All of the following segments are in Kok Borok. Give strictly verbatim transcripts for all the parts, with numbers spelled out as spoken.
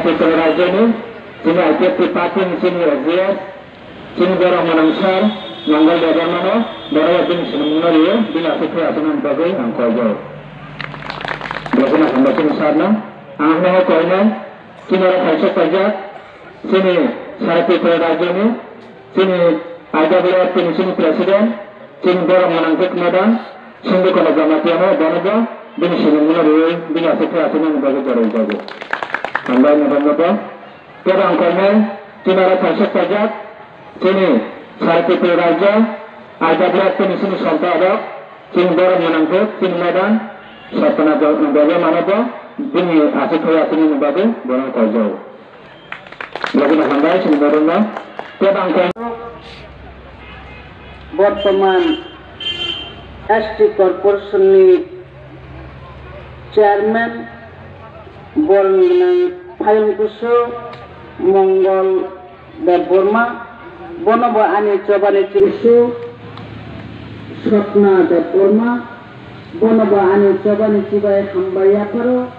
Tripura rajyoni chini I P F T party ni chini S D S, chini borok mwnang sir Mongol Debbarmano borok bini sinimungno rio, bini aswk khe aswknani bagwi ang koijago. Belai kheno hambai chini sir no. Ang hwnwi koinai, chini oro phaisok paijak, chini sara Tripura rajyoni, chini I W F T ni chini president, chini borok mwnang khe madam, Singhu Kono Jamatia no, bono bo bini sinimungno riwi, bini aswk khe aswknani bagwi joroi jago. Hambai madam no bo. Kebo ang koinai, chini oro phaisok paijak, chini sara Tripura rajyo, I W F T ni chini sompodok, chini borok mwnang khe, chini madam, Sapna Debbarmano bo, bini aswk khe aswknani bagwi bono koijago. Belai kheno hambai chini borokno. Tei bang khe bortoman S T Corporation ni Chairman borok gwnang Phayung Kusu Mongol Debbarma, bono bo ani chobani chisu Sapna Debbarma, bono bo ani chobani chibai hambai yapharo,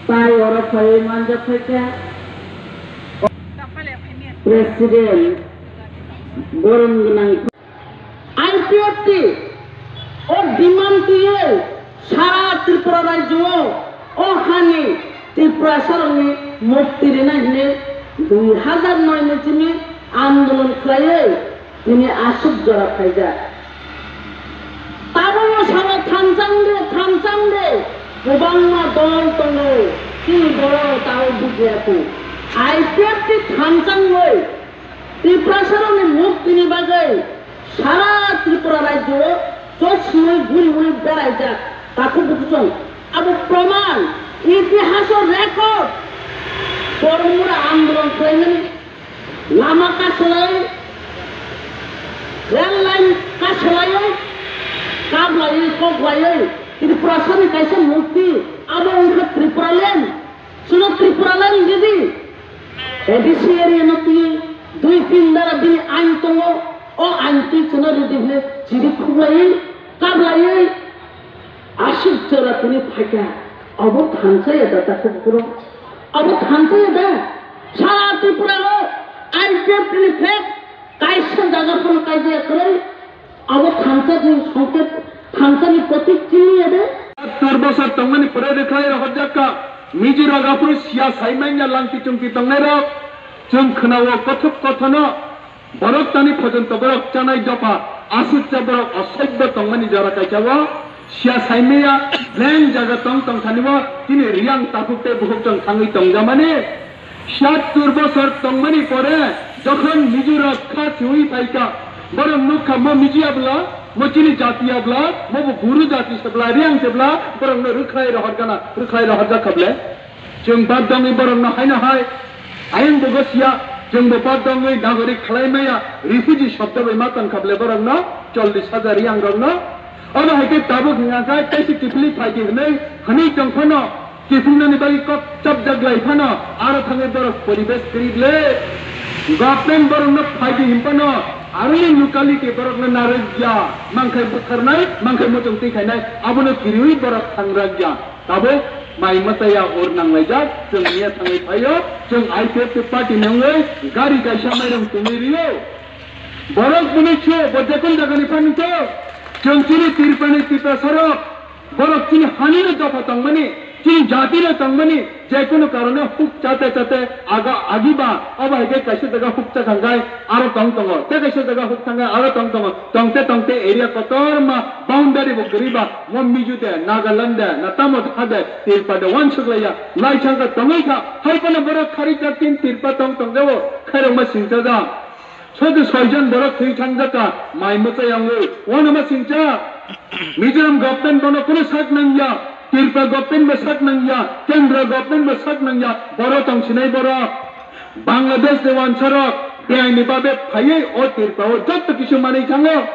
tai oro phaiwi manjak phaikha. President borok gwnang I P F T o demand twiwi sara Tripura rajyo o hani Tiprasarokni mukti rina hinwi dui hazar noi ni simi andolon khlaiwi tini aswk jora phaijak. Tabukno sabo thanchang de, thanchang de, kwbangma dol tongo, chini borok tabuk bujiya kho. I P F T thanchangwi Tiprasarokni muktini bagwi sara Tripura rajyo o chosmwi guri guri beraijak takhuk bukuchung. Abo proman, itihaso record. Borok mura andolon khlaimani lama kasolai, rail line kasolaiwi, kablaiwi, koklaiwi, Tiprasani kaisa mukti, abo wngkha Tripura land. Chwng Tripura land ridi. A D C area no twi dui tin dara bini ain tongo. O ain twi chwng ridi hwnwi chiri khuklaiwi, kablaiwi, aswk jora tini phaikha. Abo thansa ya da takhuk borok. Abo thansa ya da. Sara Tripura o I P F T ni flag kaisa jaga phano kaijaya kwrwi. Abo thansa ni songkhe thansa ni protik chini ya de. Sottor bosor tongmani pore rwkhlai rohorjak kha. Mijirok aphuru siya saimanya langti chungti tongnairok. Chwng khwnao kothok kothono borok tani phojon to borok chanai dopha aswkcha borok osoibbo tongmani jora kaisa o siya saimaya blank jaga tong tong thani o tini riyang takhuk tei bukhuk chwng thangwi tongjakmani. Siyattur bosor tongmani pore jokhon Mijurok kha chwi phaikha, borok nukha mo Miji abla, mo chini jati abla, mo bo Buru jati sebla, Riyang sebla, borokno rwkhlai rohorgana, rwkhlai rohorjak kha ble. Chwng bad dongwi borokno haino hai, ayang bogo siya, chwngbo bad dongwi nagorik khlai maya, refugee shobdo bai ma tong kha ble borokno, chollish hajar Riyang rokno. Obo hai khe tabuk hwnka khe, kaisa kiphilwi phaidi hwnwi, hwnwi tong phano, Kiphilnani bagwi kok chapjak lai phano, aro thangwi borok poribesh kwrwi le. Government borokno phaidi hwn phano, aroni locality borokno narwkya, mankhai butharnai, mankhai muchung twi khainai, abono kiriwi borok thangrakya. Tabuk mai mwtaya hor nanglaijak, chwng miya thangwi phaio, chwng I P F T party nangwi gari kaisa mairung tongwi rio. Borok bini chu, bo jekun jagani phano to, chwng chini Tripurani Tiprasarok, Borok chini hani no dopha tongmani, chini jati no tongmani, je kono karone huk chate chate aga agiba, abo hai khe kaisa jaga huk cha thangkhai aro tong tongo, tei kaisa jaga huk thangkhai aro tong tongo, tongte tongte area kotorma boundary bo kwrwi ba, mo Mizo de, Nagaland de, na tamo ha de, Tripura de, wansuk laiya, lai thangkha tongwi kha, hai phano borok khari jatin Tripura tong tong jabo, khairokma singcha ja. Soto soijon borok thwi thangjakha, mai mwchai wngwi. Uanama singcha, Mizoram government bono kunu sak nangya, Tripura government bo sak nangya, Kendra government bo sak nangya, borok tongsinai borok. Bangladesh ni wansarok, beaini babe phaiwi o Tripura o joto kisu manwi thango.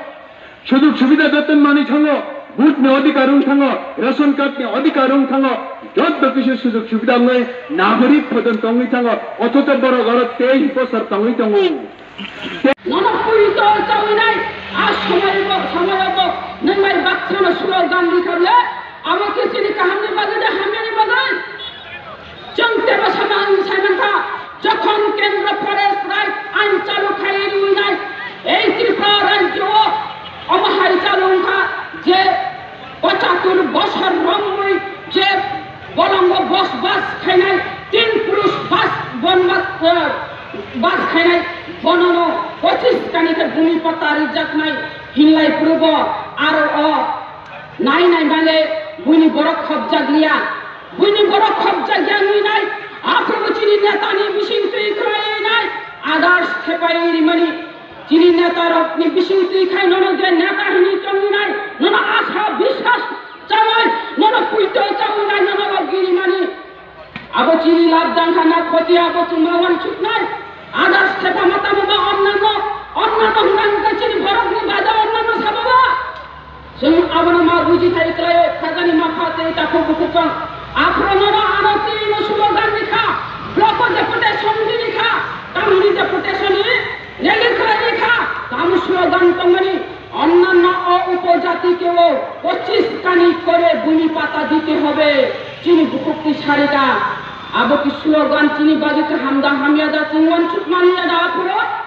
Sujug subida joto manwi thango, vote ni odhikar wng thango, ration card ni odhikar wng thango, joto kisu sujug subida wngwi nagorik photon tongwi thango, othocho borok oro teis bosor tongwi tongo. Nono puri to chawinai, a somoibo, somoibo, nwng bai baksa no slogan di kable, amo khe chini kaham ni bagwi de hamya ni bagwi. Chwng tebo sama ang sa Kendra Forest Right ain chalu khai rwnai. Ei Tripura rajyo o omo hai chalu wngkha je pochatur bosor romwi je bolongo bosbas khainai, tin purush bas bonbas, eh, bas khainai, bonono pochis kani khe bumi pata rijaknai hinlai phurubo aro o nai nai male buini borok khobjak liya. Buini borok khobjak ya nui nai, aphuru chini netani bising twi khlai nai, others thepai rimani. Chini neta rokni bising twi khai nono je neta hini chongwi nai, nono asa biswas chawi, nono puito chawi nai, nono rok giri mani. Abo chini lab dangkha na khoti abo chuma wan chuknai. Others thepa mata muba onnanno, onnanno hwnang khe chini borokni bada onnanno sababa. Chwng abono ma buji thai khlaio, khajani ma pha tei takhuk bukhuk chwng. Aphuru nono ano tei no slogan ni kha, block o deputation ni kha, tamni deputation ni rally khlai ni kha, tamo slogan tongmani, onnanno o upojati keo pochis kani kore bhumi pata dite hobe, chini bukhuk twi sarika. Abo ki slogan chini bagwi kaham da hamya da chwng wansuk manya da aphuru.